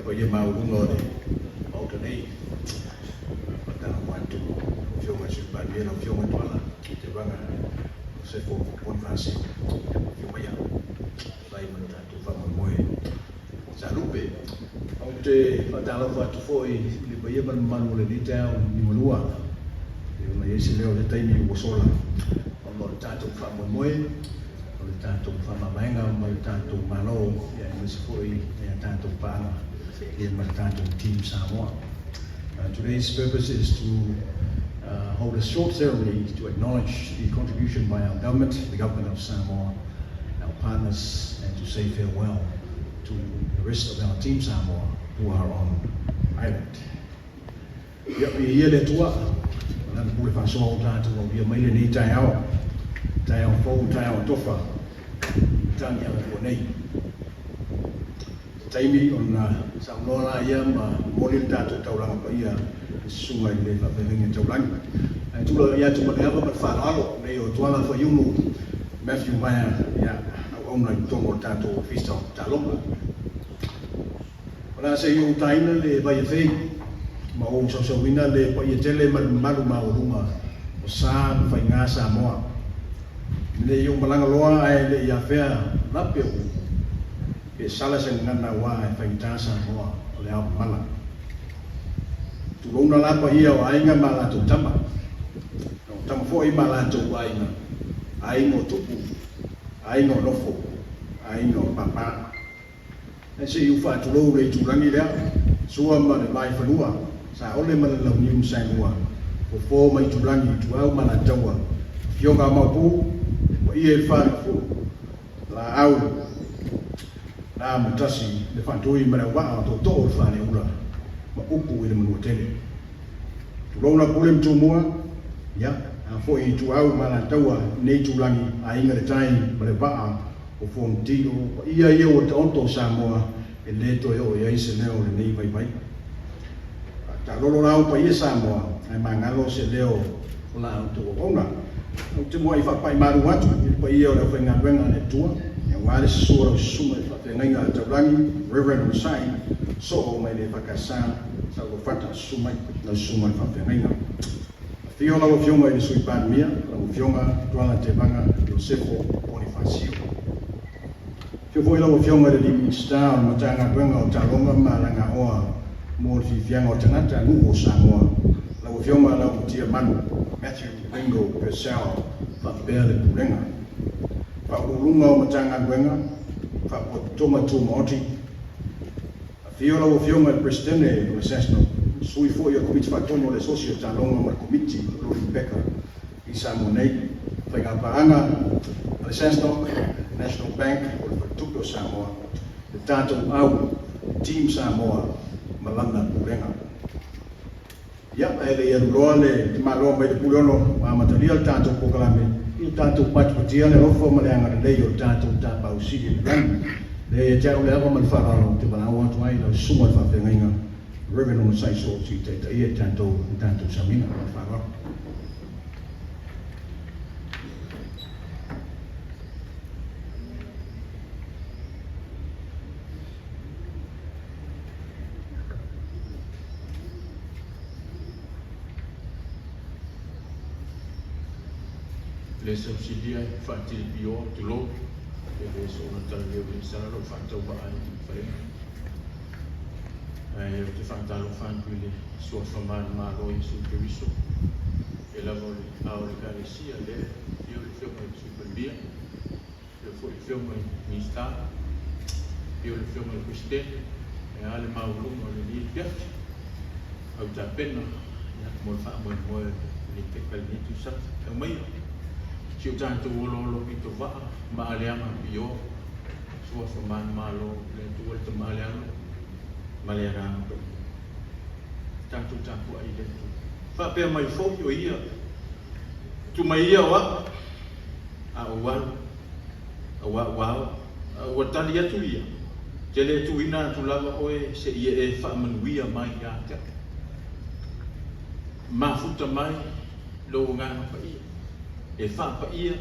paia maualuga o le Maota nei. Faatalofa atu i lau Afioga i le Sui Palemia, lau Afioga Tuala Tevaga Iosefo Ponifasio, afio maia fai ma le tatou faamoemoe sa lupe. Ou te faatalofa atu foi i le paia ma le mamalu o lenei taeao liugalua, pei ona i ai se leo i le taimi ua sola, ona o le tatou faamoemoe, o le tatou faamavaega ma le tatou Malo, aemaise foi a tatou paaga ma le tatou Team Samoa. Today's purpose is to hold a short ceremony to acknowledge the contribution by our government, the government of Samoa, our partners, and to say farewell to the rest of our Team Samoa who are on island. Ia, viia le Atua, ma Lana pule faasoa ua tatou aulia mai lenei taeao, taeao fou, taeao atofa, i matagi alalua nei. Se taimi ona saunoa laia ma momoli le tatou taulaga paia i Susuga i le Faafeagaiga Taulagi. Ae tulai atu ma le ava ma le faaaloalo nei o Tuala Faiumu Matthew Meyer, ia, auauna i totonu o le tatou Ofisa o Taaloga. O le a se i ou taina le vai e fei ma ou sausauina le paia tele ma le mamalu maualuga o sa ma faiga Samoa. Ne i ou malaga loa ae le i afea lape o upu, pe sala se gagana aua e faigata Samoa o le ao mamala. Tulouna la paia o aiga ma latou tama, o tama foi ma latou aiga, aiga o tupu, aiga o nofo, aiga o papa. Ae se i ou faatulou le itulagi lea, Sua ma le Vaifanua, Saole ma le Launiu na Saelua, Fofo ma Itulagi, Ituau ma Alataua, Afioga a Maopu, le paia i le Faleafulu, Laau na Matasi, le Faatui ma le Auvaa o Tootoo o le Faleula, ma upu i le Manuatele. Tulou la Pule ma Tumua, ia, a foi Ituau ma Alataua i nei itulagi, Aiga i le Tai ma le Vaa o Fonoti, o paia ia ua taoto o Samoa e le toe oo i ai se leo o lenei vaivai. Taalolo la ou paia Samoa, ae magalo se leo o la outou auauna. Ou te muai faapai malu atu i le paia o le aufaigaluega a le Atua, aua le susu o lau susuga i le faafeagaiga a Taulagi, Reverend Onosai, Soo mai le EFKS, Saulofata, susu mai lau susuga i le faafeagaiga. Afio lau Afioga i le Sui Palemia, lau Afioga Tuala Tevaga Iosefo Ponifasio. Afio foi lau Afioga i le Minisita o le Matagaluega o Taaloga ma Alagaoa mo le Fiafiaga o Tagata Nuu o Samoa, lau Afioga Laumatia Manu Matthew Ringo Purcell faapea le Pulega, Faauluuluga o Matagaluega, Faalapotopotoga Tumaoti. Afio lau Afioga i le Peresetene o le SASNOC, sui foi o le Komiti Faatonu o le Asosi o Taaloga ma le Komiti o le Olymipeka i Samoa nei, faigapaaga a le SASNOC, National Bank o le Faletupe o Samoa, le tatou au, Team Samoa ma lana Pulega. Ia, ae le i alu loa le tamaloa mai le Puleono ma amatalia le tatou polokalame, ia tatou patipatia le alofa ma le agalelei o le tatou Tapaau Sili i le lagi. Lea ia te au le ava ma le faaaloalo ou te valaau atu ai i lau susuga i le faafeagaiga Reverend Onosai Soo i taitaia i tatou i le tatou sauniga. Ma le faaaloalo. Le sausilia e faatilipioa, tulou, e le soona talaleu i sala lou faatauvaa i falega. Ae ou te faatalofa atu i le suafa manumalo o Iesu Keriso, e lava o le Ao o le Ekalesia, lea e afio le Afioga i le Sui Palemia, afio foi le Afioga i le Minisita, afio le Afioga i le Peresetene, e a le maualuga o lenei afiafi, au tapena mo le faamoemoe o lenei pepa i lenei tausaga. Aumaia si o tatou oloolo pito vaa ma aleaga pio, suafa manumalo le Atua le Tama le Alo ma le Agaga Paia. Tatou tapuai i le Atua. Faapea mai foi o ia, tu mai ia o au, a ou alu, aua ua ao, a ua tali atu ia, te le tuuina atu lava oe seia e faamanuia mai ia te au. Mafuta mai lou agaga paia, e faapaia,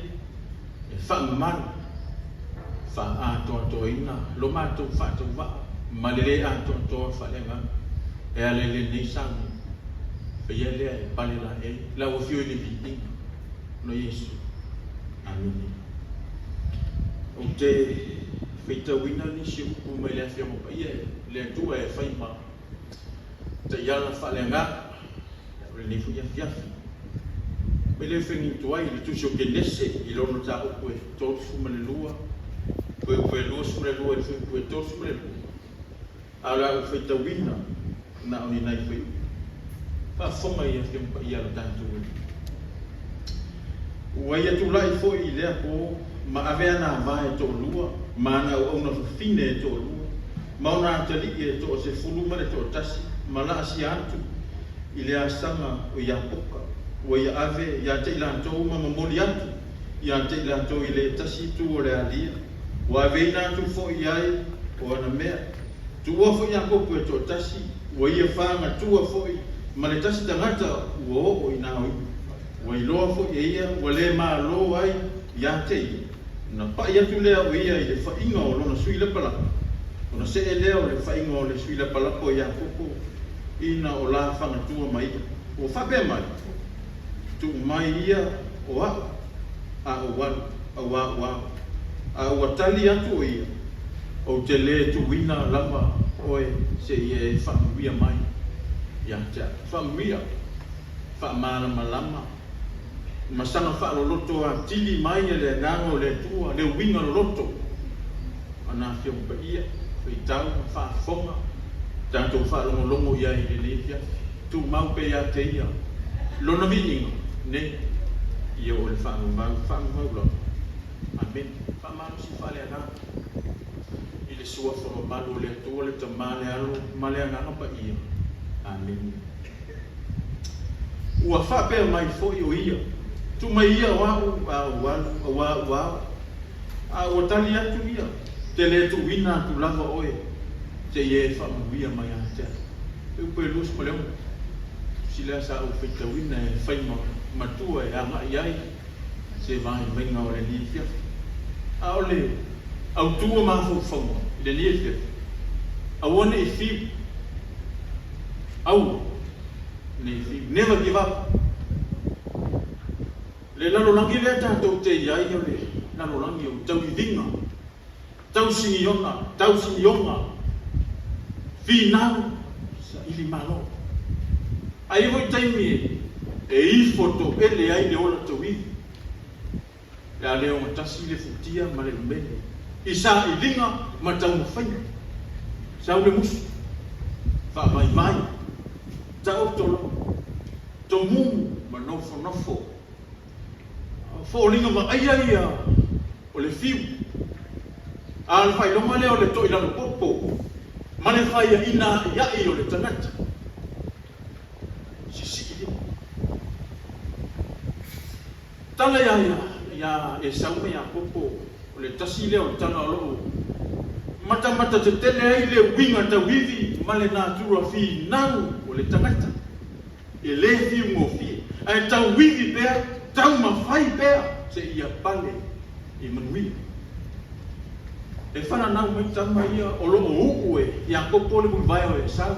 e faamamalu, faaatoatoaina lo matou faatauvaa. ma le lē atoatoa faaleagaga e ala i lenei sauniga. Faia lea e pale laei lau Afio i le viiga ona o Iesu. Amene. Ou te faitauina nisi upu mai le Afioga Paia e le Atua e fai ma taiala faaleagaga o lenei foi afiafi. Mai le fegitu ai i le Tusi o Kenese i lona mataupu e 32, fuaiupu e 22 i le fuaiupu e 32, a o le a ou faitauina na o ni nai fuaiupu. Faafofoga i Afioga Paia a lo tatou Alii. Ua ia tulai foi i lea po ma ave ana ava e toalua, ma ana auauna fafine e toalua, ma ona atalii e toasefulu ma le toatasi, ma laasia atu i le asaga o Iakoka, ua ia ave ia te i latou ma momoli atu ia te i latou i le tasi itu o le alia, ua aveina atu foi i ai o ana mea. Tuua foi Iakopo e toatasi, ua ia fagatua foi ma le tasi tagata ua oo i nā oina. Ua iloa foi e ia ua le malo ai ia te ia, ona paʻi atu lea o ia i le faaiga o lona sui lapalapa, ona see lea o le faaiga o le sui lapalapa o Iakopo ina o la fagatua ma ia. Ua faapea mai, Tuu mai ia o aʻu, a ou alu, auā ua ao. A ua tali atu o ia, Ou te lē tuuina lava oe seia e faamanuia mai ia te au. Faamanuia, faamalamalama, ma saga faaloloto atili mai e le Agaga o le Atua le uiga loloto a nā Afioga Paia, faitau ma faafofoga, tatou faalogologo i ai i lenei afiafi. Tumau pea ia te ia lona viiga nei, ia o le faavavau, faavavau lava. Amene. Faamalosi faaleagaga i le Suafa mamalu o le Atua, le Tama, le Alo, ma le Agaga Paia. Amene. Ua faapea mai foi o ia, Tuu mai ia o a'u a ou alu, auā ua ao. A ua tali atu ia, Te lē tuuina atu lava oe, seia e faamanuia mai ia te au. E upu e 26, sila sa ou faitauina e fai ma matua e agai ai se vaivaiga o lenei afiafi. A o le autu o mafaufauga i lenei afiafi, aua ne i fiu, aua ne i fiu, never give up. Le lalolagi lea tatou te i ai o le lalolagi o tauiviga, tausigiona, tausigioga, finau, saili malo. Ae i ai foi taimi e ifo toele ai le ola tauivi, le a le ogatasi le futia ma le umele i sailiga ma taumafaiga. Sau le musu, faavaivai, taoto lava, tomumu ma nofonofo. Foliga vaaia ia o le fiu, a o le faailoga lea o le toilalopopo ma le faiaina a'ia'i o le tagata. Sisii lima. Tala ia ia Esau ma Iakopo, o le tasi lea o tala o loo matamata tetele ai le uiga tauivi ma le natura finau o le tagata. E lē fiugofie, ae tauivi pea, taumafai pea seia pale i manuia. E fananau mai tama ia o loo uu e Iakopo le mulivae o Esau.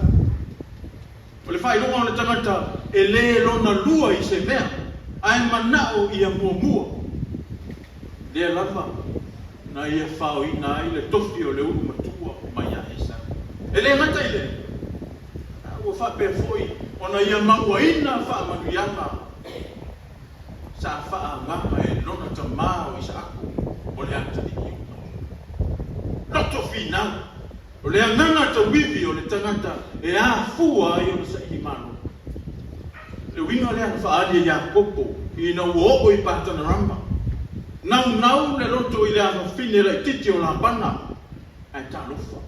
O le faailoga o le tagata e lē lona lua i se mea, ae manao ia muamua. Lea lava na ia faoina ai le tofi o le ulu matua mai ia Esau. E lē gata i lea, a ua faapea foi ona ia mauaina faamanuiaga sa faaagaga e lona tamā o Isaako o le atalii o Matua. Loto finau! O le agaga tauivi o le tagata e afua ai ona saili malo. O le uiga lea na faaali e Iakopo ina ua oo i Patanarama. Naunau le loto i le afafine laitiiti o Labana, ae talofa,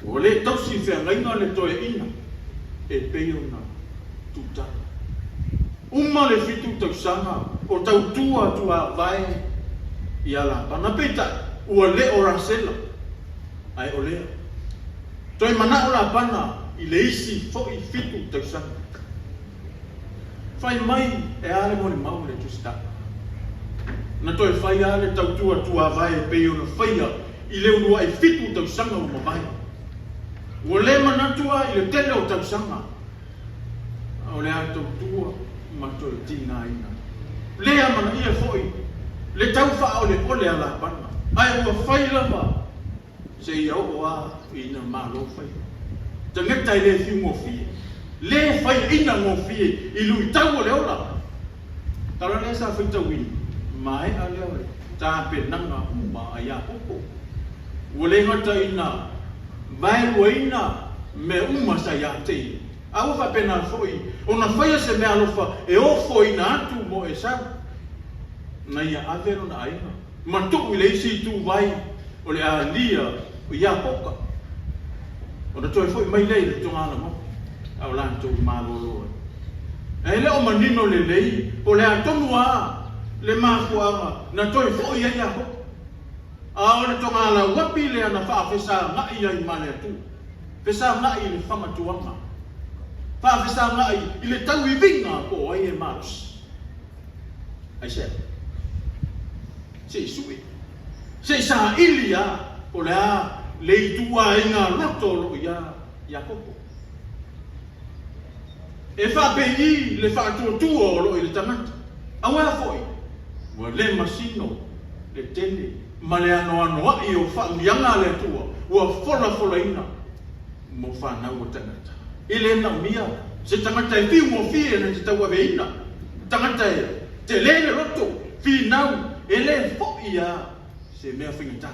ua le tausi feagaiga le toeaina e pei ona tutala. Uma le fitu tausaga o tautua tuavae ia Labana, peitai ua le o Rasela. Ae o lea, toe manao Labana i le isi foi fitu tausaga. Fai mai e a le molimau i le Tusitala. Na toe fai a le tautua tuavae e pei ona faia i le uluai fitu tausaga ua mavae. Ua le manatu lava i le tele o tausaga, a o le a tautua ma toe tigaina. Le amanaia foi le tau faaoleole a Labana, ae ua fai lava seia oo lava ina malo faiva. Tagata e le fiu gofie, le faiaina gofie i luitau o le ola. Tala lea sa faitauina, maea lea o le tapenaga uma a Iakopo. Ua le gata ina vaeluaina mea uma sa ia te ia, a ua faapena foi ona faia se meaalofa e ofoina atu mo Esau, na ia ave lona aiga ma tuu i le isi ituvai o le alia o Iakoka, ona toe foi mai lea i le togalagoa a o latou malolo ai. Ae le o manino lelei po o le a tonu lava le mafuaaga na toe foi ai Iakoka. A o le togalauapi lea na faafesaga'i ai ma le Atua, fesaga'i i le fagatuaga, faafesaga'i i le tauiviga po o ai e malosi. Aisea? Se i sue, se i saili lava po o le a le ituaiga loto o lo o iā Iakopo. E faapei le faatuatua o lo o i le tagata, auā foi ua le masino le tele ma le anoanoaʻi o faauliaga a le Atua ua folafolaina mo fanau a tagata. E le manaomia se tagata e fiu gofie na te tauaveina, tagata e tele le loto, finau, e le foʻi a se mea faigata.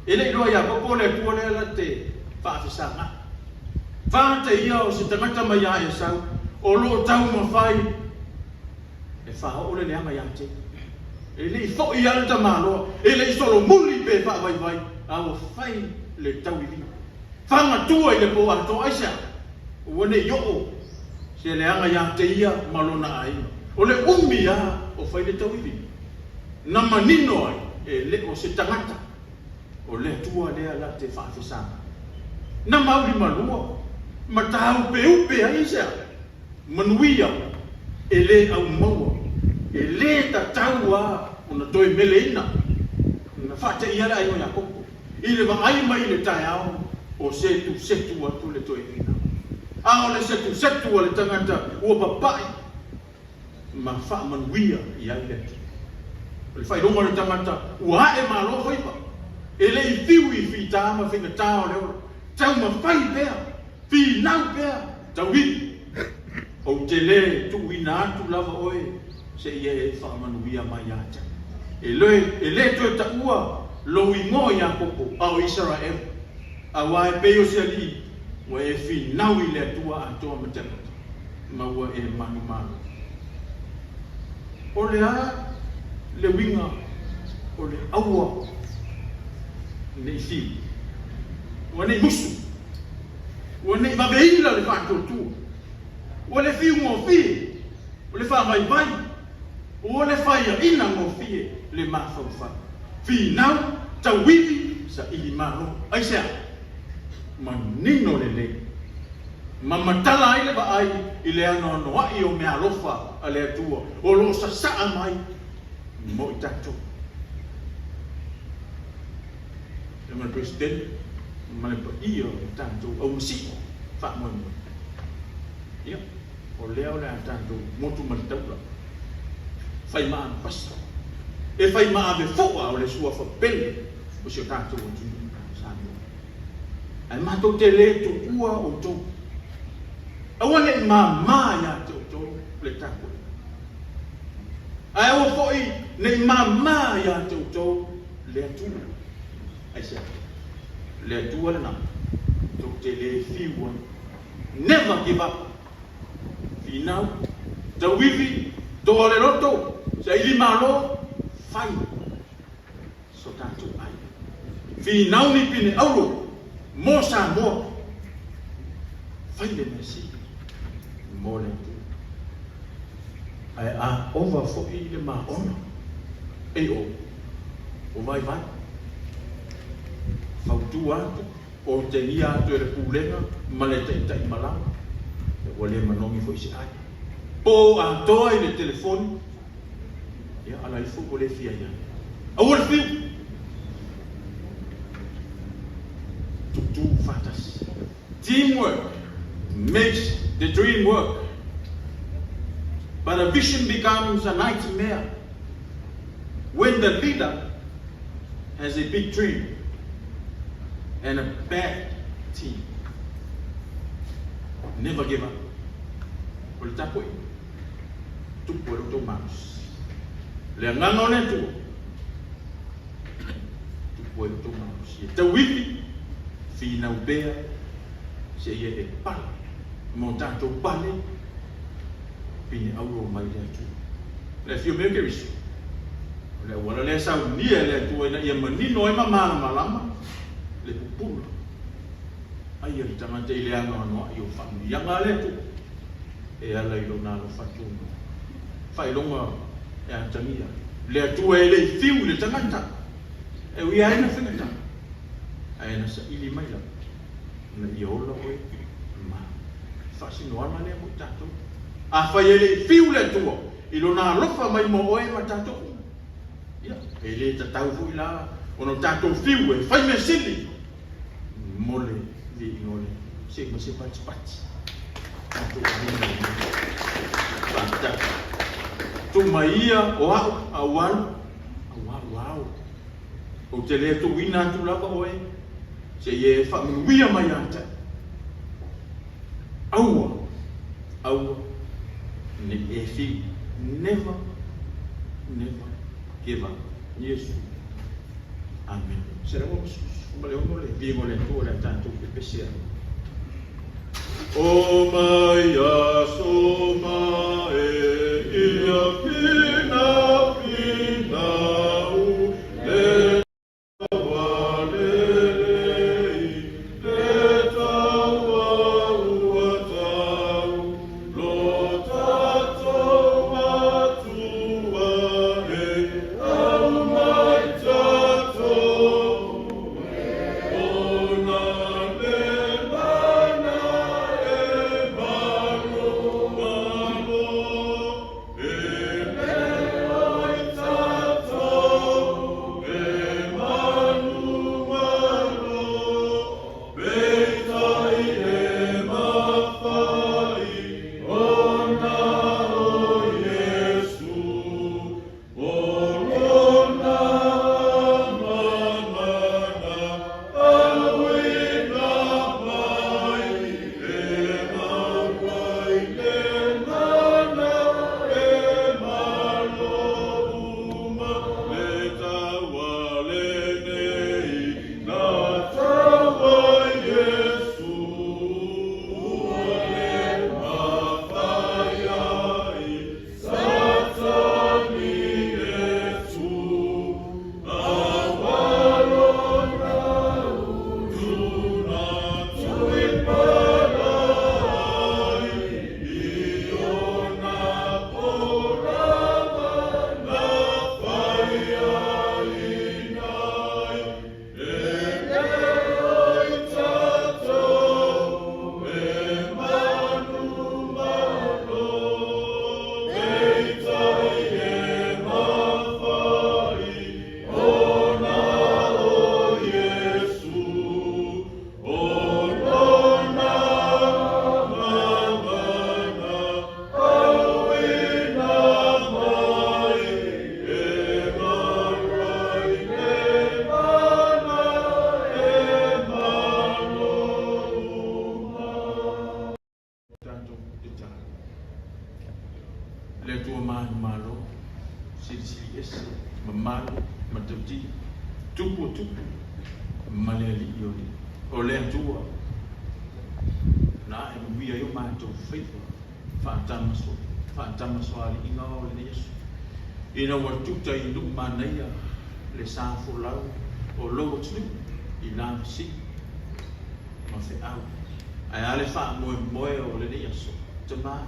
E le iloa iā Koko le Atua lea la te faafesagaʻi. Fata ia o se tagata mai iā Esau o lo o taumafai e faaoo le leaga iā te. E le i foʻi lava le tamaloa, e le i solomuli pe faavaivai, a ua fai le tauiviga. Fagatua i le po atoa, aisea? Ua ne i oo se leaga iā te ia ma lona aiga. O le umi lava o fai le tauiviga. Na manino ai, e le o se tagata o le Atua lea la te faafesagaʻi. Na maulimalua ma tāupeupe ai se manuia e le aumaua, e le tatau lava ona toe meleina. Na faateia le aiga o Iakopo i le vaai mai i le taeao o setusetu atu le toeaina. A o le setusetu a le tagata ua papai ma faamanuia i ai le Atua. O le faailoga o le tagata ua ae malo faiva, e le i fiu i fita ma faigata o le ola, taumafai pea, finau pea, tauivi. Ou te le tuuina atu lava oe seia e faamanuia mai ia te au. E le, e le toe taua lou igoa Iakopo, a o Isaraelu, aua e pei o se alii ua e finau i le Atua atoa ma tagata. Ma ua e manumanu. O le a le uiga o le aua ne i fiu, ua ne i musu, ua ne i vaveila le faatuatua, ua le fiu gofie, o le faavaivai, ua le faiaina gofie le mafaufau. Finau, tauivi, saili malo. Aisea? Manino lelei. Ma matala ai le vaai i le anoanoaʻi o meaalofa a le Atua o lo o sasaa mai mo i tatou. E ma le Peresetene ma le paia o tatou aumasii faamoemoe. Ia, o lea o le a tatou motu ma le taula, fai ma ave pasa, e fai ma ave foa o le suafa pele o si o tatou atunuu Samoa. Ae matou te le tuua outou. Aua ne i māmā ia te outou le tapuaiga. Ae aua foi ne i māmā ia te outou le Atua. Aisea? Le Atua lena tou te le fiu ai. Never give up. Finau, tauivi, toa le loto, saili malo, fai. So tatou ai. Finau ni pine auro mo Samoa. Fai le mea sili mo le Atua. Ae a ova foi le maona, ei o, o vaivai. Fautua atu, otegia atu e le pulega ma le taitai malaga, ua le manogi foi se ai. Po atoa i le telefoni, Ia, ala ifo ua le fia ia. Aua le fiu! Tutū faatasi. Teamwork makes the dream work. But a vision becomes a nightmare when the leader has a big dream and a bad team. Never give up. O le tapuaiga, tupu ai lo outou malosi. Le agaga o le Atua, tupu ai lo outou malosi. E tauivi, finau pea, seia e pale, ma o tatou pale, pine auro mai le Atua. Le afio mai o Keriso, o le auala lea e saunia e le Atua ina ia manino ai ma malamalama le pupula ai a le tagata i le anoanoai o faamanuiaga a le Atua e ala i Lona alofa tunoa. Faailoga e atagia ai le Atua e le i fiu i le tagata e ui ai na faigata, ae na saili mai lava ina ia ola oe ma faasinoala lea mo i tatou. Afai e le i fiu le Atua i Lona alofa mai mo oe ma tatou uma, ia, e le tatau foi la ona o tatou fiu e fai mea sili mo le viiga o le se ma se patipati tatou aiga i le faatasi. Tuu mai ia o a'u a ua alu, a ua alu ao. Ou te le tuuina atu lava oe seia e faamanuia mai ia te au. Aua, aua ne i e fiu. Never, never give up. Iesu. Amene. 166 le viiga o le Atua o le a tatou pepese ai. O mai aso ma e ia whina whina u le taua lelei le taua ua tau lo tatou matua e au mai tatou Tatou tatalo. Le Atua manumalo, silisili ese, mamalu, matautia, tupu o tupu, ma le Alii o alii. O le Atua na ae manuia ai o matou faiva faatamaso, faatamasoaliiga o lenei aso, ina ua tuta i nuu manaia le sa folau o lou atunuu i lavasii ma feau. Ae a le faamoemoe o lenei aso, Tama,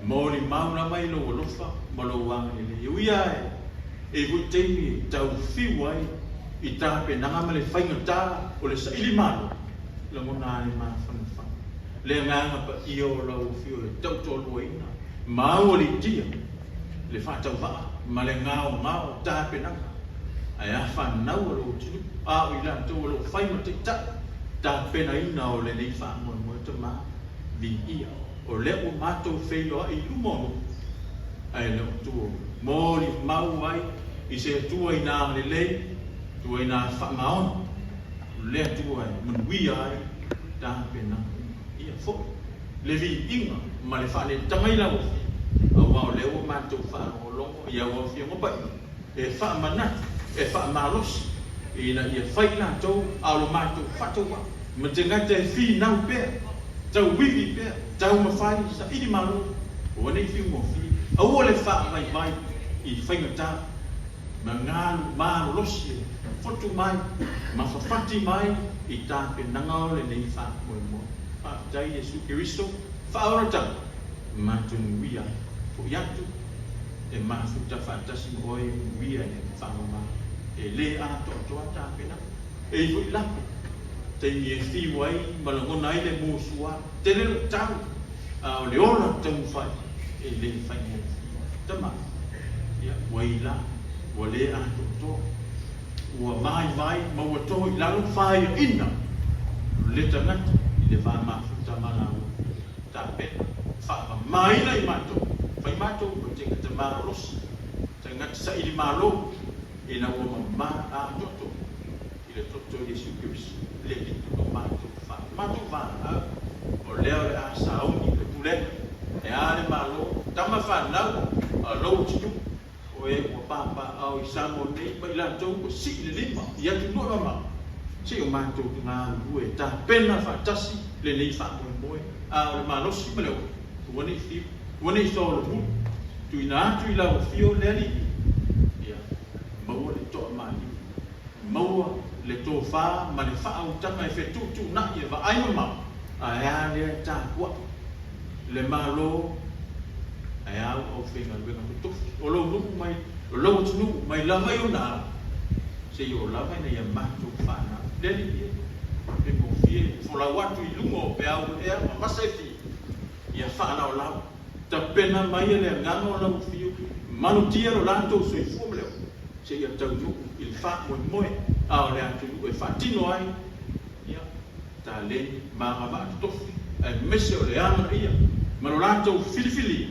molimau lava i lou alofa ma lou agalelei. E ui lava e i ai foi taimi e tau fiu ai i tapenaga ma le faigata o le saili malo, lagona lava le mafanafana, le agaga paia o lau Afioga e tautoaluaina ma aualiitia le faatauvaa ma le gaogao o tapenaga. Ae a fanau a lou atunuu, a o i latou o lo o fai ma taitai. tapenaina o lenei faamoemoe Tama, viia, o lea ua matou feiloai i luma o nuu, ae le o tua molimau ai i se Atua ina agalelei, Atua ina faamaoni, o le Atua e manuia ai tapenaga uma. Ia foi le viiga ma le faaletaga i lau Afioga, aua o lea ua matou faalogologo i au Afioga Paia e faamanatu, e faamalosi ina ia fai latou a o lo matou faatauvaa ma tagata e finau pea, tauivi pea, taumafai, saili malo, aua ne i fiugofie, aua le faavaivai i faigata ma galu malolosi e fotu mai ma fafati mai i tapenaga o lenei faamoemoe. Faafetai Iesu Keriso, faaola tau, matou nuia ai. Foi atu e mafuta faatasi ma oe nuia e faamama e le atoatoa tapenaga. E i foi lape, taimi e fiu ai ma lagona ai le musua, tele lou tau, a o le ola taumafai e le faigofie. Tama, ia, ua i la, ua le atoatoa, ua vaivai ma ua toho i lalo fāiaina le tagata i le va mafuta ma laua tapena, faamamaina i matou, fai matou ma tagata malolosi, tagata saili malo, ina ua mama atoatoa i le toto o Iesu Keriso, le Alii o matou fa, matou valaau, o lea o le a sauni le pulega, e a le Malo, tama fanau a lou atunuu, o e ua papaaao i Samoa nei ma i latou ua sii le lima i atunuu e mamao, se i o matou galulue e tapena faatasi lenei faamoemoe, a o le malosi ma le ola, aua ne i fiu, aua ne i solomuli, tuuina atu i lau afio le Alii, ia maua le toamalie. Maua le tofa ma le faautaga e fetuutuunai e vaai mamao, ae a lea e tapuai le Malo, ae a au aufaigaluega totofi o lou nuu mai o lou atunuu mai lava i ona ao, seia oo lava ina ia matou fanau. Le Alii e, e gofie e folau atu i luga o peau ea ma vasa e fia, ia faalaolao, tapena mai e le agaga o lau afio, malutia lo latou soifua ma le ola. Seia taunuu i le faamoemoe a o le atunuu e faatino ai ia taleni ma agavaa totofi, aemaise o le amanaia ma lo latou filifilia,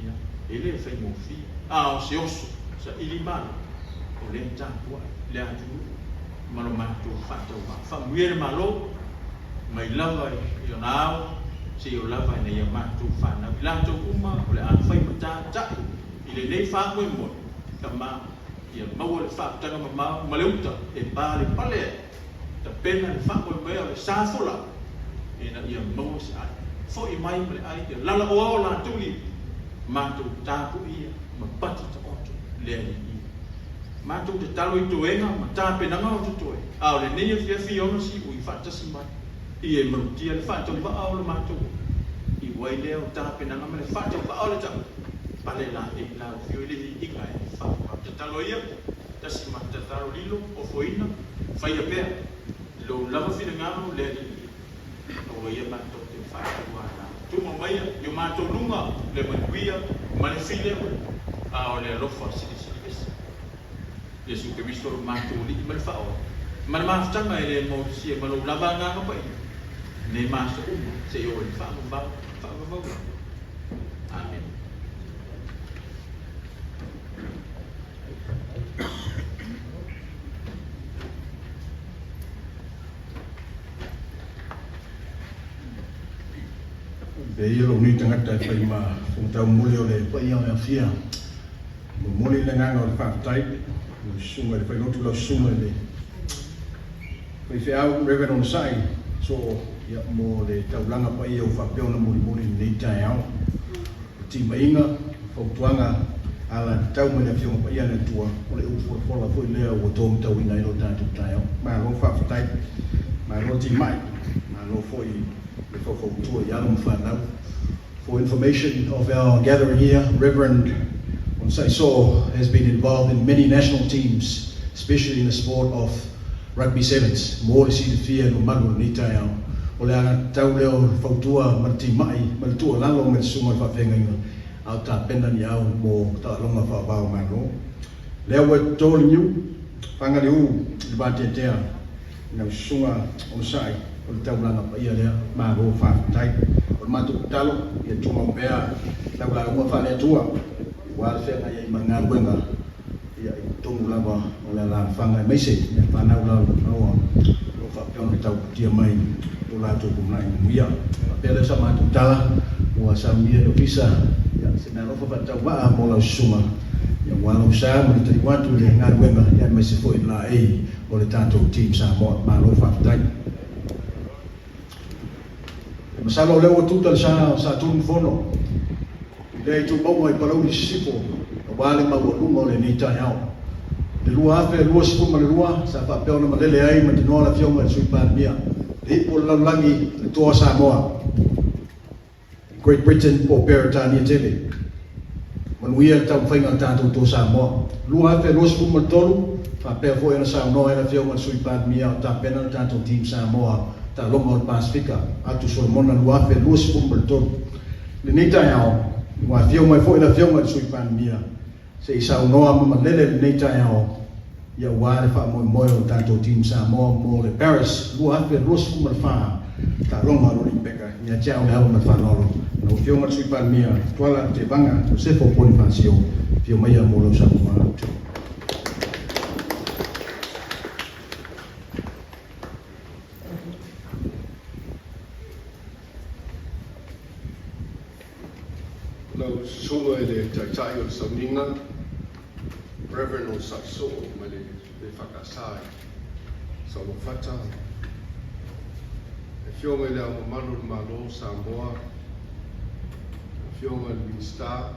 ia, e le faigofie, a o se oso saili malo o lea e tapuai le atunuu ma lo matou faatauvaa. Faamanuia le Malo mai lava i ona ao seia o lava ina ia matou fanau i latou uma o le a fai ma tatai i lenei faamoemoe, tama, ia maua le faaputaga mamao ma le uta e palepale ai, tapena le faamoemoea o le sa folau ina ia maua se ai. Foi mai ma le ai, ia lalaoa o latou lima, matou tapuia ma pati taoto le Alii. Matou tatalo i toega ma tapenaga o totoe, a o lenei afiafi i ona siui faatasi mai, ia e malutia le faatauvaa o le matou ola, i wai lea o tapenaga ma le faatauvaa o le tau, pale la e i lau afio i le viiga e whakamau. Tatalo ia, tasi ma tatalo lilo, ofoina, faia pea, lou lava finagalo le Alii ia, aua ia matou te faatuaina. Tuma maia i o matou luga le manuia ma le filemu, a o le alofa silisili ese. Iesu Keriso lo matou Alii ma le Faaola, ma le mafutaga e le maulisia ma lou lava Agaga Paia, nei ma aso uma, seia oo i le faavavau, faavavau lava. Amene. E ia lou nei tagata e fai ma fofoga o le paia o le afia. Momoli le agaga o le faafetai lau susuga i le failotu, lau susuga i le faifeau Reverend Onosai Soo, ia, mo le taulaga paia ua faapea ona molimoli i lenei taeao. O timaiga, fautuaga alatatau mai le Afioga Paia a le Atua, o le upu folafola foi lea ua tomatauina ai lo tatou taeao. Malo faafetai, malo timai, malo foi le faufautua i alo ma fanau. For information of our gathering here, Reverend Onosai Soo has been involved in many national teams, especially in the sport of rugby sevens. Mo le silafia e mamalu o lenei taeao, o le agatatau lea o le fautua ma le timai ma le tuualalo mai le susuga o le faafeagaiga a o tapena ni ao mo taaloga faava o Malo. Lea ua e toto le niu, faga le u i le vateatea. I lau susuga onosai o le taulaga paia lea, malo faafetai. O le matou tatalo ia tumau pea lau lauga faale-Atua aua le feagai ai ma le galuega ia i totonu lava o le alaalafaga aemaise mea fanau lalovaoa o lo o faapea ona tauputia mai lo latou lumanai manuia. Faapea lea o sa matou tala ua saunia e le Ofisa ia se meaalofa faatauvaa mo lau susuga ia aua lou sa ma le taliu atu i le galuega ia aemaise foi le laei o le tatou Team Samoa. Malo faafetai. Masalo o lea ua tuta le sa o Satunumafono i lea itumauga i Palauli Sisifo aua le maualuga o lenei taeao. I le 2022 sa faapea ona malele ai ma tanoa le Afioga i le Sui Palemia, le ipu o le lalolagi, le Toa o Samoa i Great Britain po o Peretania tele. Manuia le taumafaiga a le tatou Toa Samoa. 2023, faapea foi ona saunoa ai le Afioga i le Sui Palemia o tapena le tatou Team Samoa Taaloga o le Pasefika, Atu Solomona 2023. I lenei taeao, ua afio mai foi le Afioga i le Sui Palemia se i saunoa ma malele i lenei taeao ia aua le faamoemoe o le tatou Team Samoa mo le Paris 2024 Taaloga o le Olimpeka. Ia te au le ava ma le faaaloalo, lau Afioga i le Sui Palemia Tuala Tevaga Iosefo Ponifasio, afio maia mo lau saunoaga. Lau Susuga i le Taitai o le Sauniga, Reverend Onosai Soo mai le EFKS i Saoluafata, le Afioga i Le Ao Mamalu o le Malo o Samoa, le Afioga i le Minisita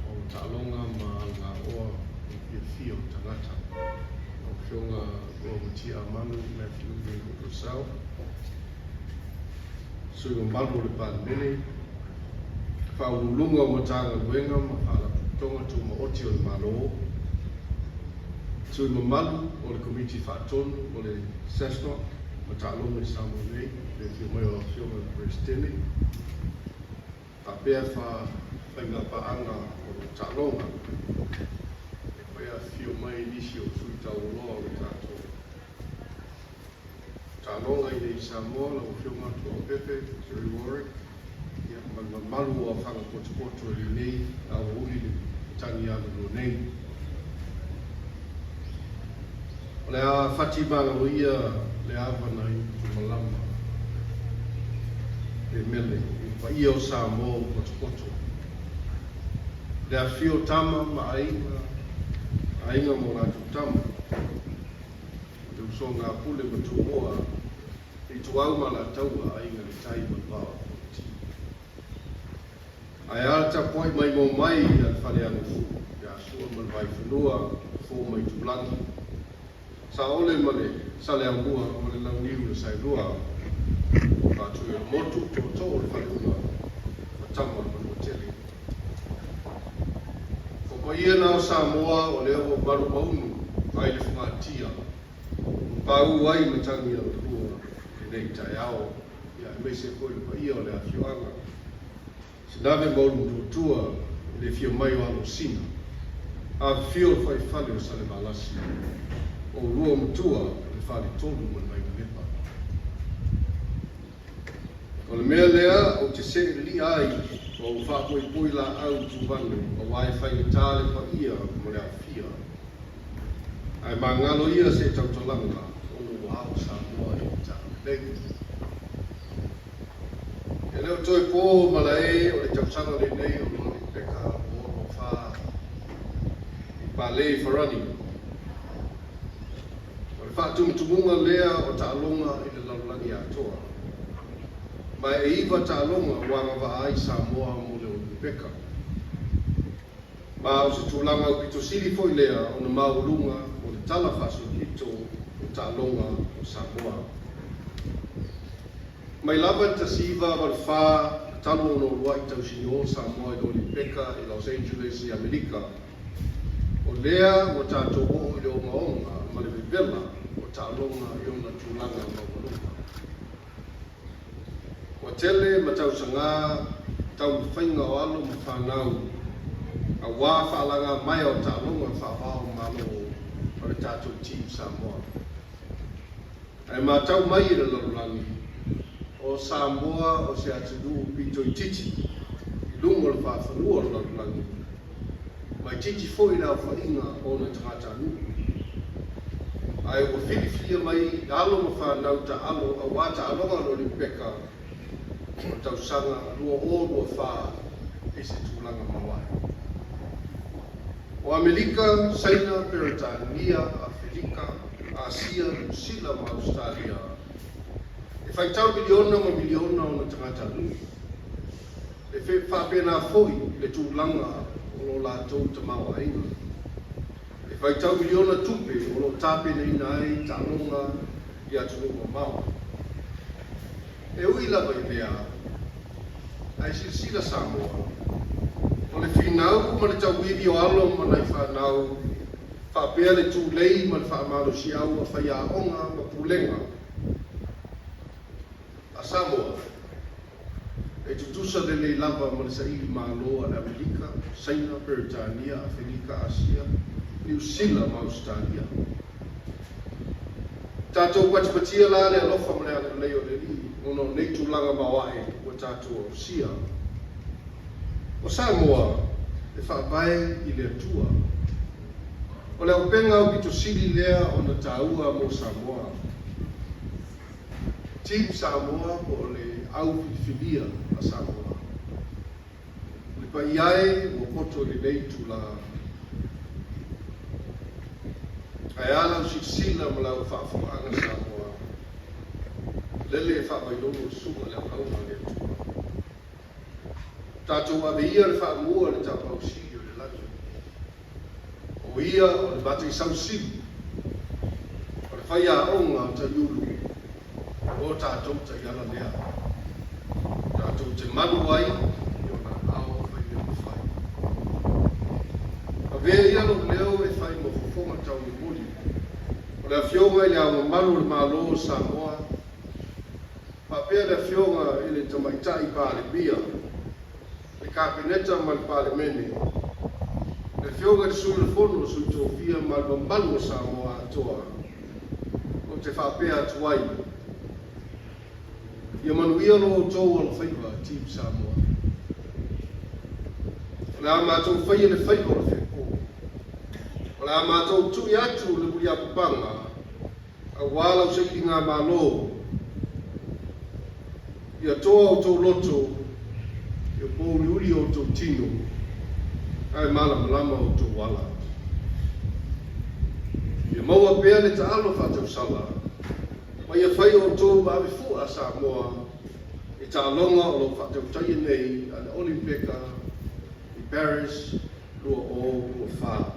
o Taaloga ma Alagaoa mo le Fiafia o Tagata, lau Afioga Lualumatia Amanu Matthew Geingob Purcell, sui usufono mamalu o le Palemene, Faauluuluga o Matagaluega ma Faalapotopotoga Tumaoti o le Malo, sui mamalu o le Komiti Faatonu o le SASNOC ma Taaloga i Samoa nei, le afio mai o lau Afioga i le Peresetene, faapea faiga paaga o taaloga. E foi afifio mai nisi o sui taualoa o le tatou Taaloga i nei i Samoa, lau Afioga Tuaopepe, Jerry Warwick, ia, ma le mamalu o afaga potopoto i lenei aoauli le matagi aloloa nei. O le a fati magalo ia le ava nai Utumalama le mele i le paia o Samoa ua potopoto. Le afifio o tama ma aiga, aiga ma o latou tama. Le usoga a Pule ma Tumua, le Ituau ma Alataua, Aiga i le Tai ma le Vaa o Fonoti. Ae a le tapuai maimoa mai a le Faleagafulu, ia Sua ma le Vaifanua, Fofo ma Itulagi, Saole ma le Saleaaumua ma le Launiu na Saelua, Faatuiolemotu, Tootoo o le Faleula ma Tama o le Manuatele. O paia na o Samoa o lea ua malumaunu ai le fogatia ua paū ai matagi alalua i lenei taeao, ia aemaise foi le paia o le afioaga Sinave ma Ulutuatua i le afio mai o Alosina, afifio le faifale o Salevalasi, o ulua matua o le Faletolu ma le Vainalepa. O le mea lea ou te see lilia ai ma ou faapoipoi laau tuvane aua e faigata le paia ma le aofia. Ae magalo ia se tautalaga ona ua ao Samoa i le talalelei. E le o toe po malae o le tausaga lenei o le Olipeka 2024 i Palei Farani. O le faatumutumuga lea o taaloga i le lalolagi atoa. Ma e iva taaloga ua agavaa ai Samoa mo le Olipeka. Ma o se tulaga aupito sili foi lea ona maualuga mo le tala faasolopito o taaloga o Samoa. Mai lava i le 1984 talu ona uluai tausinio Samoa i le Olipeka i Los Angeles i Amerika, O lea ua tatou oo i le ogaoga ma le vevela o taaloga i ona tulaga maualuga. Ua tele ma tausaga taumafaiga o alo ma fanau aua faalaga maea o taaloga faavao o Malo o le tatou Team Samoa. Ae matau mai e le lalolagi, o Samoa o se atunuu pito itiiti i luga o le faafanua o le lalolagi, ma itiiti foi le aofaiga o ona tagatanuu. Ae ua filifilia mai alo ma fanau taaalo auā taaloga o le Olimipeka o le tausaga 2024 i se tulaga maoae. O Amerika, Saina, Peretania, Afelika, Asia, Niu Sila ma Ausetalia, e faitau miliona ma miliona ona tagatanuu. E faapena foi le tulaga o lo latou tamaoaiga. E faitau miliona tupe o lo o tapenaina ai taaloga i atunuu mamao. E ui lava i lea, ae silasila Samoa, o le finau ma le tauivi o alo ma nai fanau, faapea le tulei ma le faamalosiau a faiaoga ma pulega a Samoa, e tutusa lelei lava ma le saili malo a le Amerika, Saina, Peretania, Afelika, Asia, Niu Sila ma Ausetalia. Tatou patipatia la le alofa ma le agalelei o le Alii ona o nei tulaga maoae ua tatou ausia. O Samoa e faavae i le Atua. O le auupega aupito sili lea ona taua mo Samoa. Team Samoa po o le au filifilia a Samoa. Le paia e ua poto i lenei itulā. Ae a lau silasila ma lau faafofogaaga Samoa, lele e faavailolo le susuga i le auauna a le Atua. Tatou ave ia le faamua i le Tapaau Sili o le lagi. O ia o le mataisau sili, o le faiaoga taiulu o tatou taiala lea. Tatou te malu ai i ona aao faimea mafai. Avea ia lou leo e fai ma fofoga taumolimoli o le Afioga i Le Ao Mamalu o le Malo o Samoa, faapea le Afioga i le Tamaitai Palemia, le Kapeneta ma le Palemene, le Afioga i le Sui o le Fono a Sui Tofia ma le mamalu o Samoa atoa, ou te faapea atu ai, Ia manuia lo outou alofaiva, Team Samoa. O le a matou faia le faiva o le fepo. O le a matou tui atu le muliapapaga auā lau sailigamalo. Ia toa outou loto, ia pōuliuli outou tino, ae malamalama outou ala. Ia maua pea le taalo faatausala, ma ia fai outou ma avefua a Samoa i taaloga o lo o faatautaia nei a le Olimpeka i Paris 2024.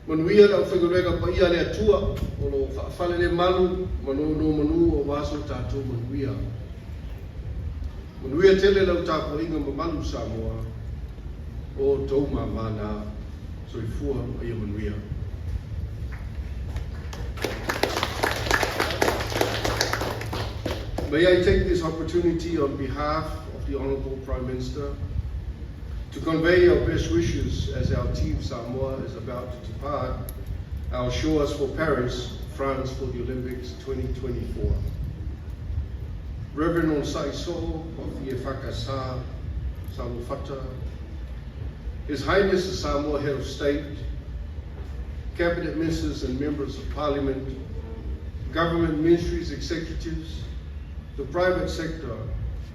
Manuia le aufaigaluega paia a le Atua o lo o faafalelemalu ma nonomanu auā so tatou manuia. Manuia tele lau tapuaiga mamalu Samoa, o outou mamā na. Soifua ma ia manuia. May I take this opportunity on behalf of the Honourable Prime Minister to convey our best wishes as our team Samoa is about to depart our shores for Paris, France for the Olympics 2024. Reverend Onosai So'o of the EFKS Saluafata, His Highness the Samoa Head of State, Cabinet Ministers and Members of Parliament, Government Ministries Executives, the private sector,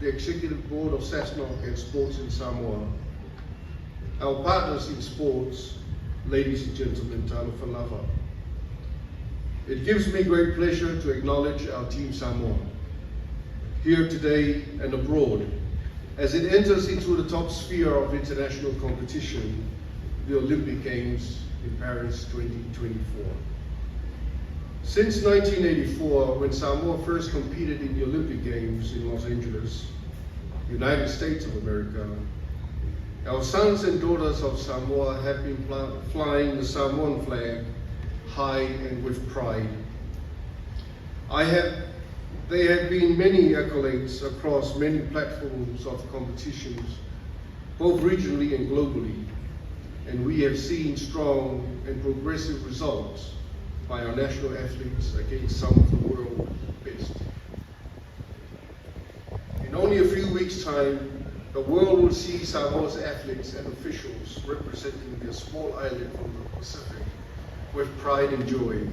the Executive Board of SASNOC and Sports in Samoa, our partners in sports, ladies and gentlemen, talofa lava. It gives me great pleasure to acknowledge our Team Samoa here today and abroad as it enters into the top sphere of international competition, the Olympic Games in Paris 2024. Since 1984, when Samoa first competed in the Olympic Games in Los Angeles, United States of America, our sons and daughters of Samoa have been flying the Samoan flag high and with pride. There have been many accolades across many platforms of competitions, both regionally and globally, and we have seen strong and progressive results. by our national athletes against some of the world's best. In only a few weeks' time, the world will see Samoa's athletes and officials representing their small island from the Pacific with pride and joy.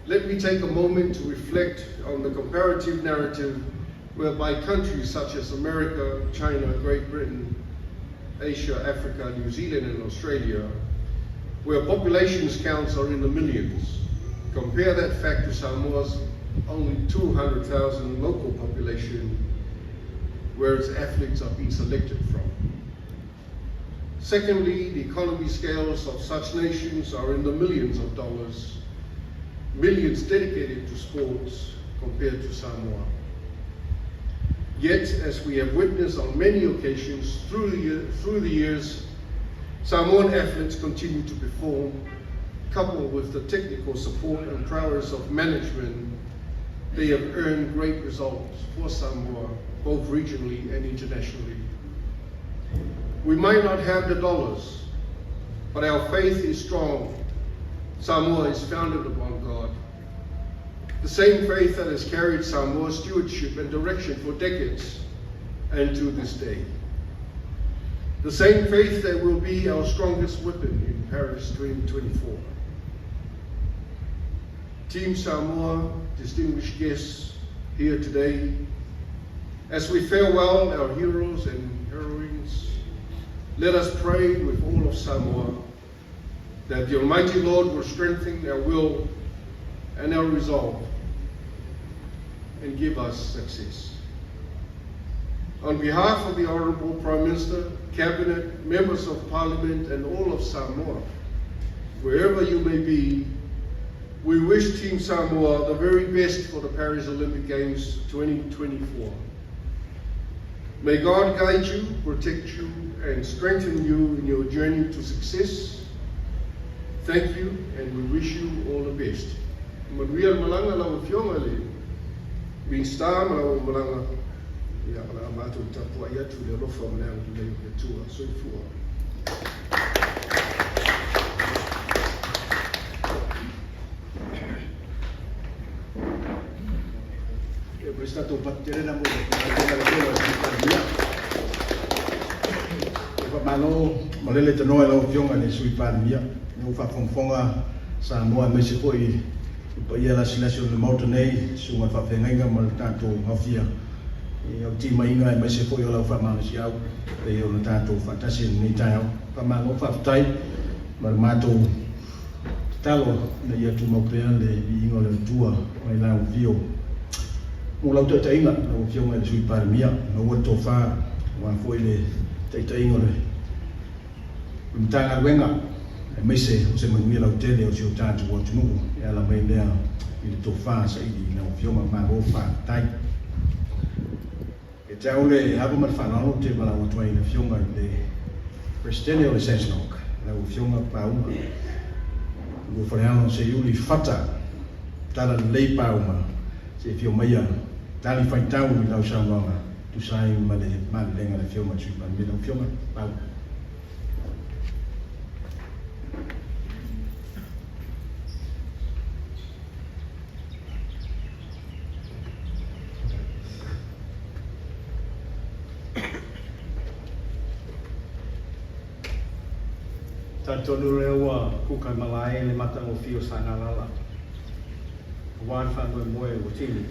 Let me take a moment to reflect on the comparative narrative whereby countries such as America, China, Great Britain, Asia, Africa, New Zealand, and Australia, where populations counts are in the millions. Compare that fact to Samoa's only 200,000 local population, where its athletes are being selected from. Secondly, the economy scales of such nations are in the millions of dollars, millions dedicated to sports compared to Samoa. Yet, as we have witnessed on many occasions through the years, Samoan athletes continue to perform, coupled with the technical support and prowess of management, they have earned great results for Samoa, both regionally and internationally. We might not have the dollars, but our faith is strong. Samoa is founded upon God. The same faith that has carried Samoa's stewardship and direction for decades and to this day. The same faith that will be our strongest weapon in Paris 2024. Team Samoa, distinguished guests here today, as we farewell our heroes and heroines, let us pray with all of Samoa that the Almighty Lord will strengthen our will and our resolve and give us success. On behalf of the Honourable Prime Minister, Cabinet, Members of Parliament, and all of Samoa, wherever you may be, we wish Team Samoa the very best for the Paris Olympic Games 2024. May God guide you, protect you, and strengthen you in your journey to success. Thank you, and we wish you all the best. Manuia le malaga lau Afioga i le Minisita ma lau malaga, ia, o le a matou tapuai atu i le alofa ma le agalelei o le Atua. Soifua. E mo se tatou patu tele na mo le tele o se Palemia. E faamalo malele tanoa i lau Afioga i le Sui Palemia, ua faafogafoga Samoa aemaise foi le paia lasilasi o le Maota nei, susuga i le faafeagaiga ma le tatou aofia i au timaiga aemaise foi o lau faamalosiau pei ona tatou faatasi i lenei taeao. Faamalo faafetai ma le matou tatalo ina ia tumau pea le viiga o le Atua mai lau afio. Mo lau taitaiga, lau Afioga i le Sui Palemia, maua le tofa aua foi le taitaiga o le Matagaluega, aemaise o se manuia lautele o si o tatou atunuu e ala mai lea i le tofa saili i lau Afioga. Malo faafetai. E te au le ava ma le faaaloalo ou te valaau atu ai i le Afioga i le Peresetene o le SASNOC, lau Afioga Pauma Luafalealo Seiuli Fata, tala lelei Pauma, se i afio maia tali faitau i lau saunoaga tusa ai ma le malelega a le Afioga i le Sui Palemia. Lau Afioga Pauma. Talitonu lea ua kuka malae le matagofie o Sagalala aua le faamoemoe ua tini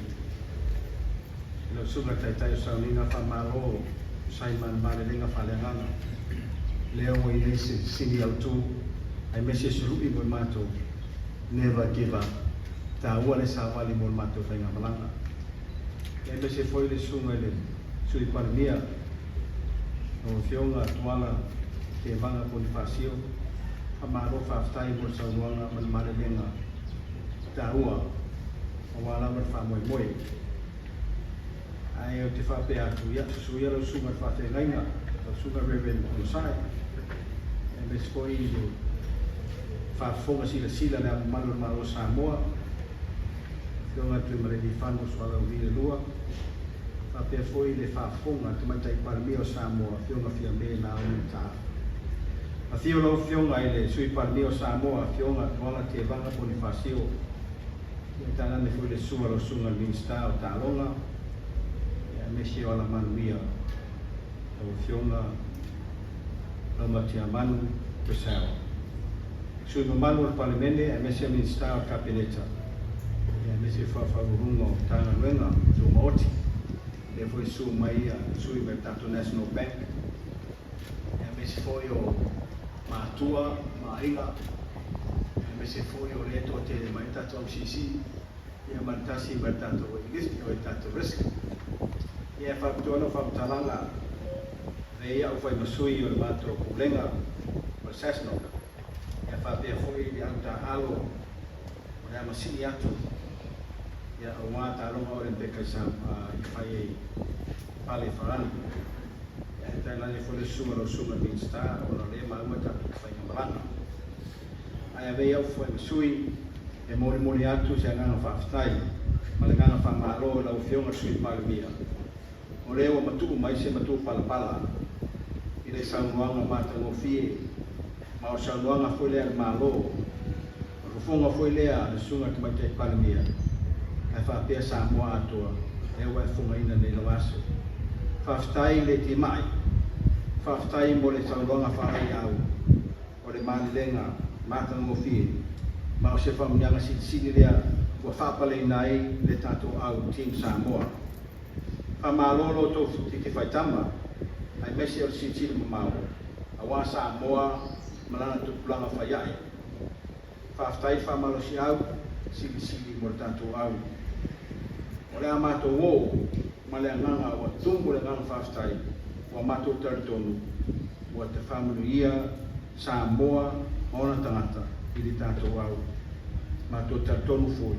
i lau susuga taitai o sauniga faamalo tusa ai ma le malelega faaleagaga lea ua i ai se sini autu aemaise se lui mo i matou. Never give up. Taua le savali mo le matou faigamalaga. Aemaise foi le susuga i le Sui Palemia, lau Afioga Tuala Tevaga Ponifasio, faamalo faafetai mo le saunoaga ma le malelega taua aua lava le faamoemoe. Ae ou te faapea atu, ia, susu ia lau susuga i le faafeagaiga, lau susuga Reverend Onosai, aemaise foi i le faafofoga silasila a le Ao Mamalu o le Malo o Samoa, Afioga Tuimalealiifano Sualauvi II, faapea foi le faafofoga a le Tamaitai Palemia o Samoa, Afioga Fiame Naomi Mataafa. Afio lau Afioga i le Sui Palemia o Samoa, Afioga Tuala Tevaga Ponifasio, ia tainane foi le susu a lau Susuga i le Minisita o Taaloga, ia aemaise o Alamanuia, lau Afioga Laumatiamanu Purcell. Sui mamalu o le Palemene aemaise Minisita o le Kapeneta, ia aemaise Faauluuluga o Matagaluega Tumaoti, lea foi susu mai ia sui mai le tatou National Bank, ia aemaise foi o matua ma aiga, aemaise foi o lea toatele mai le tatou MCC, ia ma le tasi mai le tatou waitlist o le tatou risk. Ia e faapitoa lau faamatalaga avea ia au fai ma sui o le matou pulega o le SASNOC, ia faapea foi le au taaalo o le a masii atu ia aua taaloga Olympic i fai ai pale Farani. Ia e tainane foi le susuga lau susuga Minista ona o lea maua tatou te faigamalaga. Ae avea ia au fai ma sui e molimoli atu se agaga faafetai ma le agaga faamalo i lau Afioga i le Sui Palemia o lea ua matuu mai se matuu palapala i le saunoaga matagofie ma o le saunoaga foi lea a le Malo, o le fofoga foi lea a le Susuga i le Tamaitai Palemia ae faapea Samoa atoa lea ua e fofogaina nei lau aso. Faafetai i le timai, faafetai mo le saunoaga faalaeiau o le malelega matagofie ma o se faamanuiaga silisili lea ua faapaleina ai le tatou au Team Samoa. Faamalo lo outou titi faitama aemaise o le silisili mamao aua Samoa ma lana tupulaga faiae. Faafetai le faamalosiau silisili mo le tatou au. O le a matou o ma le agaga ua tumu le agaga faafetai ua matou talitonu ua te faamanuia Samoa ma ona tagata i le tatou au. Matou talitonu foi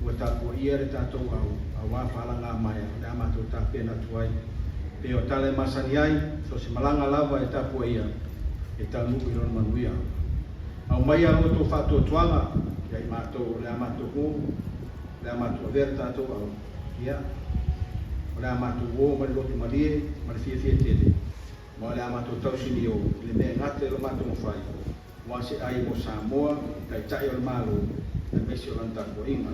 ua tapuaia le tatou au aua faalagamaea o le a matou tapena atu ai. Pei o tala e masani ai, so o se malaga lava e tapuaia e taunuu i lona manuia. Aumaia lo outou faatuatuaga ia i matou o le a matou o, o le a matou avea le tatou au, ia, o le a matou o ma le loto malie ma le fiafia tele, ma o le a matou tausinio i le mea e gata i lo matou mafai, aua se ai mo Samoa, Taitai o le Malo, aemaise o lana tapuaiga.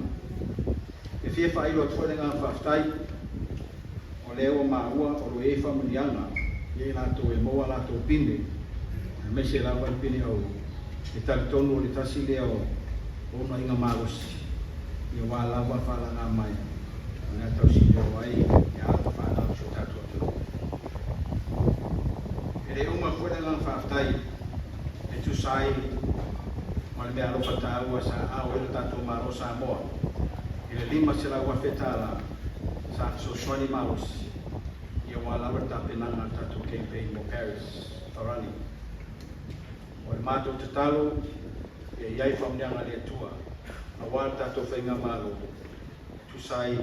E fia faailo atu foi le agaga faafetai, o lea ua maua o lo o i ai faamanuiaga ia i latou e maua a latou pine, aemaise lava le pine auro, e talitonu o le tasi lea o unaiga malosi aua lava faalagamaea o le a tausinio ai le alo fanau o si o tatou atunuu. E le uma foi le agaga faafetai e tusa ai ma le meaalofa taua sa aao ai lo tatou Malo o Samoa i le $500,000 sa fesoasoani malosi aua lava le tapenaga a le tatou campaign mo Paris Farani. O le matou tatalo ia i ai faamanuiaga a le Atua aua le tatou faigamalo e tusa ai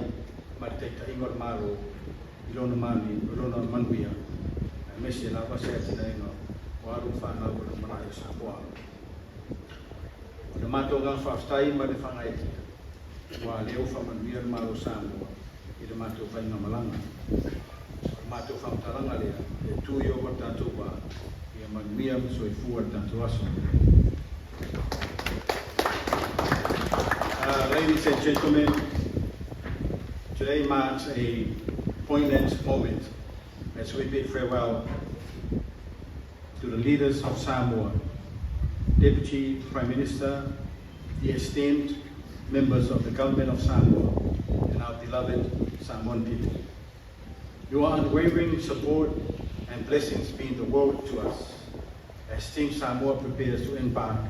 ma le taitaiga o le Malo i lona manuia aemaise lava se atinaega o alo ma fanau o le lumanai o Samoa. O le matou agaga faafetai ma le faagaeetia ua lea ua faamanuia le Malo o Samoa i le matou faigamalaga. O le matou faamatalaga lea e tu i ova le tatou va, ia manuia ma soifua le tatou aso. Ladies and gentlemen, today marks a poignant moment as we bid farewell to the leaders of Samoa, Deputy Prime Minister, the esteemed members of the government of Samoa, and our beloved Samoan people. Your unwavering support and blessings mean the world to us as Team Samoa prepares to embark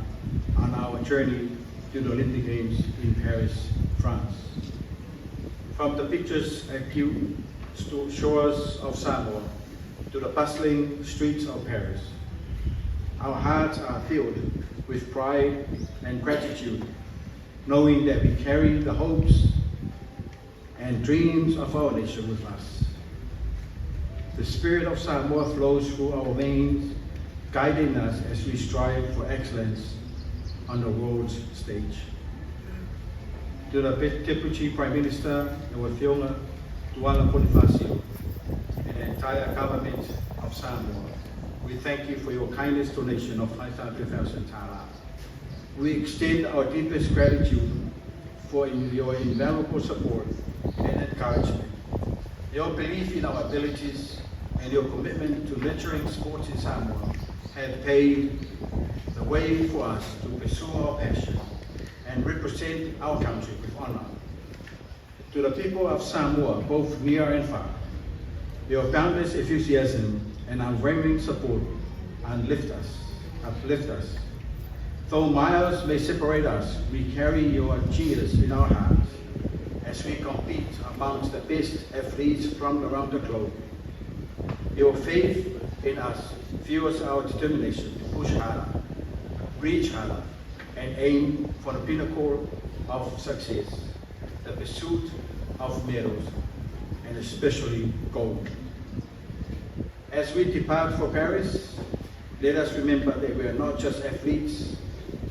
on our journey to the Olympic Games in Paris, France. From the picturesque shores of Samoa to the bustling streets of Paris, our hearts are filled with pride and gratitude, knowing that we carry the hopes and dreams of our nation with us. The spirit of Samoa flows through our veins, guiding us as we strive for excellence on the world's stage. To the Deputy Prime Minister, lau Afioga Tuala Ponifasio, and the entire government of Samoa, We thank you for your kindness donation of 500,000 tala. We extend our deepest gratitude for your invaluable support and encouragement. Your belief in our abilities and your commitment to nurturing sports in Samoa have paved the way for us to pursue our passion and represent our country with honor. To the people of Samoa, both near and far, your boundless enthusiasm and unwavering support uplift us, uplift us. Though miles may separate us, we carry your cheers in our hearts as we compete amongst the best athletes from around the globe. Your faith in us fuels our determination to push harder, reach harder, and aim for the pinnacle of success, the pursuit of medals, and especially gold. As we depart for Paris, let us remember that we are not just athletes,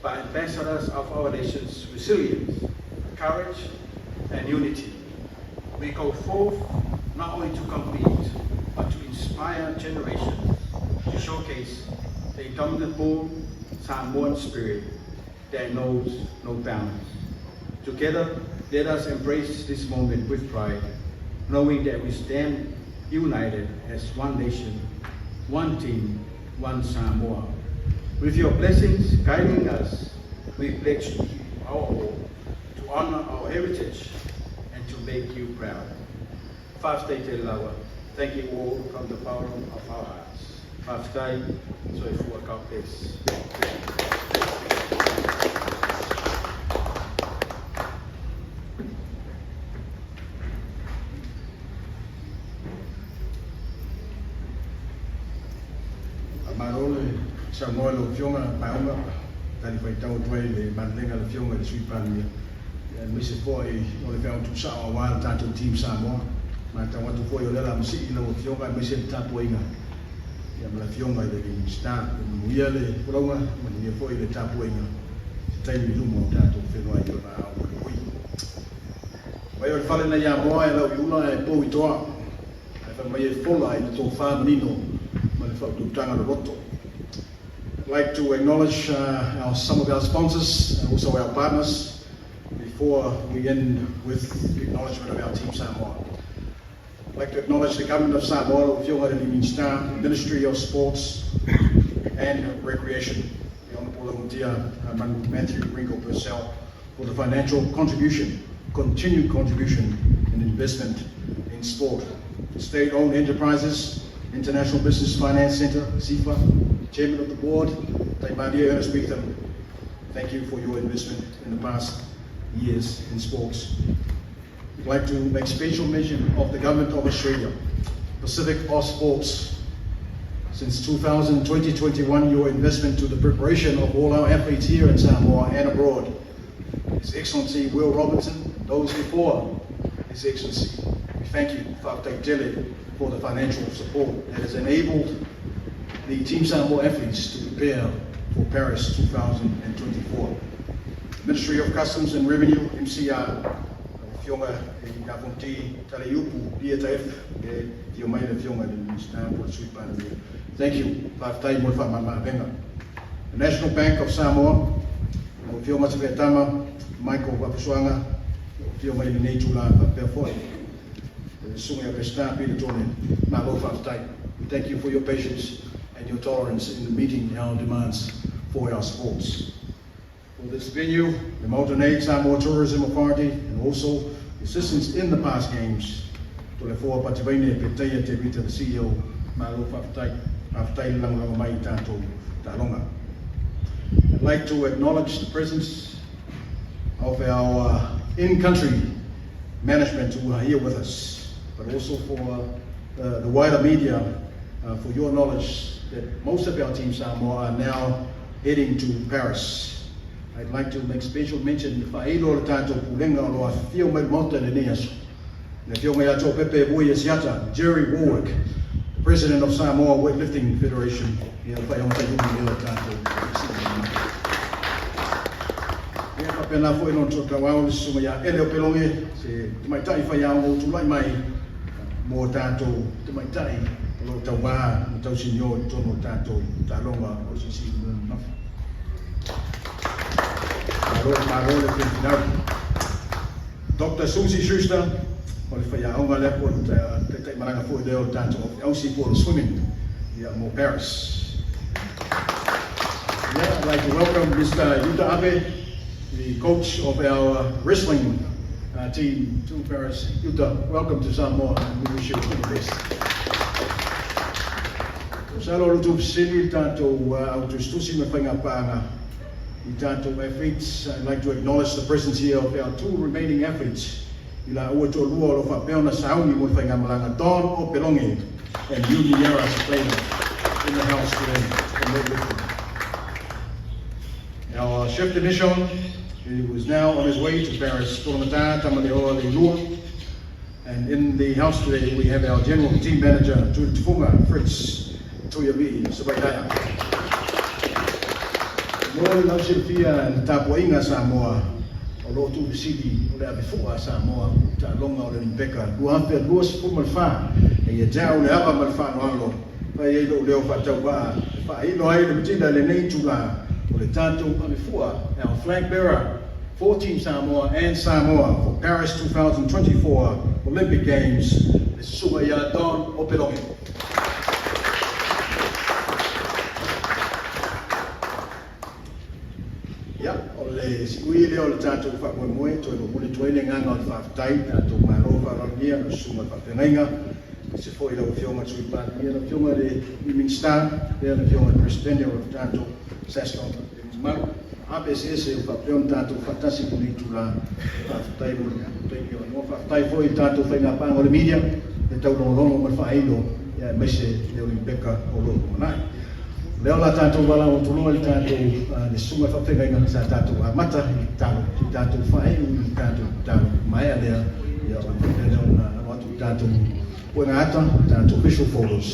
but ambassadors of our nation's resilience, courage, and unity. We go forth not only to compete, but to inspire generations, to showcase the indomitable Samoan spirit that knows no bounds. Together, let us embrace this moment with pride, knowing that we stand united as one nation, one team, one Samoa. With your blessings guiding us, we pledge to give our all, to honor our heritage, and to make you proud. Faafetai tele lava. Thank you all from the bottom of our hearts. Faafetai, soifua, God bless. Faamalo le saunoa i lau Afioga Paeauga, talifuaitau atu ai i le malelega a le Afioga i le Sui Palemia, aemaise foi o le feau tuusao aua le tatou Team Samoa. Matau atu foi o lea o le a masii lau Afioga aemaise le tapuaiga ma le Afioga i le Minisita. Ia manuia le folauga, manuia foi le tapuaiga i se taimi i luma o tatou feiloai i ona ao mulimuli. Mai o le fale na i Amoa e lau i ula ae pou i toa. Ae fai mai e fola i le tofa manino ma le faautautaga loloto. I'd like to acknowledge our, some of our sponsors and also our partners before we end with the acknowledgement of our Team Samoa. I'd like to acknowledge the Government of Samoa, lau Afioga i le Minisita, Ministry of Sports and Recreation, the Honourable Lamontia Matthew Ringo Purcell, for the financial contribution, continued contribution and investment in sport. State-owned enterprises, International Business Finance Centre, SIFA, Chairman of the Board, Taimarie Ernest Beetham, thank you for your investment in the past years in sports. We'd like to make special mention of the Government of Australia, PacificAus Sports. Since 2021, your investment to the preparation of all our athletes here in Samoa and abroad. His Excellency Will Robinson, those before His Excellency, we thank you, faafetai tele, for the financial support that has enabled the Team Samoa athletes to prepare for Paris 2024. Ministry of Customs and Revenue, MCR, Afioga ia Fonoti Tuliaupupu Taefu, e afio mai le Afioga i le Minisita po o le Sui Palemia. Thank you, faafetai mo le faamamaavega. The National Bank of Samoa, lau Afioga Sefetama Michael Vaafusuaga, lau afio mai lenei itulā faapea foi le Susuga ia Peseta Peter Tone, malo faafetai. We thank you for your patience and your tolerance in meeting our demands for our sports. For this venue, the Maota Samoa Tourism Authority, and also assistance in the past games. Toleafoa Pativaine Petaia Te Rita, the CEO, malo faafetai, faafetai le lagolago mai i tatou taaloga. I'd like to acknowledge the presence of our in-country management who are here with us, but also for the wider media, for your knowledge that most of our Team Samoa are now heading to Paris. I'd like to make special mention faailo le tatou pulega o lo o afifio mai le Maota i lenei aso. Le Afioga ia Topepe Vui Asiata, Jerry Warwick, the President of Samoa Weightlifting Federation, ia faailoga taimi o tatou. Ia faapena foi lona toatauao le susuga ia Ele Opeloge, se tamaitai faiaoga ua tulai mai mo tatou tamaitai. o lo o tauvā ma tausinio i totonu o le tatou taaloga o le silisili mamafa. Malo, malo le finau. Dr. Susie Schuster, o le faiaoga lea po o le taitaimalaga foi lea o le tatou ausi po o le swimming ia mo Paris. Yeah, I'd like to welcome Mr. Yuta Abe, the coach of our wrestling team to Paris. Yuta, welcome to Samoa, and we wish you all the best. Masalo o le tuufesili le tatou au tusitusi ma faigapaaga i tatou athletes. I'd like to acknowledge the presence here of our two remaining athletes. I laua e toalua o lo o faapea ona sauni mo le faigamalaga, Don Opeloge and Yuni Yara Safaina, in the house today from weightlifting. Our chef de mission, who is now on his way to Paris, Tolamata Tamalioa Leilua. And in the house today, we have our general team manager, Tuiletufuga Fritz Tuialii Savailaya. Mo le lausilafia le tapuaiga a Samoa o lo o tuufesili o le avefua a Samoa i taaloga o le Olympeka 2024 e ia te au le ava ma le faaaloalo fai ai lou leo faatauvaa e faailo ai le matila i lenei itulā o le tatou avefua, our flag bearer for Team Samoa and Samoa for Paris 2024 Olympic Games, le susuga ia Don Opeloge. Ia, o le siui lea o le tatou faamoemoe, toe momoli atu ai le agaga o le faafetai, tatou malo faaaloalogia lau susuga i le faafeagaiga, aemaise foi lau Afioga i le Sui Palemia, lau Afioga i le Minisita, faapea le Afioga i le Peresetene o le tatou SASCOC le mamalu aape eseese ua faapea ona tatou faatasi i lenei itulā. Faafetai mo le taimi o avanoa. Faafetai foi i le tatou faigapaaga o le media, le taulogologo ma le faailo, ia aemaise le Olympeka o lo o lumanai. O lea o le a tatou valaau atu loa i le tatou le susuga i le faafeagaiga sa tatou amata i le tatalo, se i tatou faaiu i le tatou tatalo maea lea, ia ona faapea lea ona alo atu i le tatou puega ata, tatou official photos,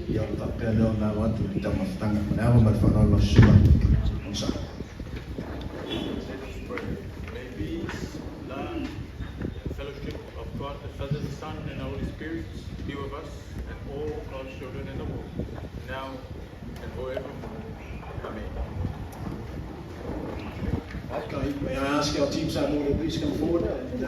ia ona faapea lea ona alo atu i le taumafataga. Ma le ava ma le faaaloalo lau susuga onosai. Let us pray. May peace, love, and fellowship of God the Father, the Son, and the Holy Spirit be with us and all God's children in the world, now and forevermore. Amen. Okay, may I ask our team Samoa to please come forward and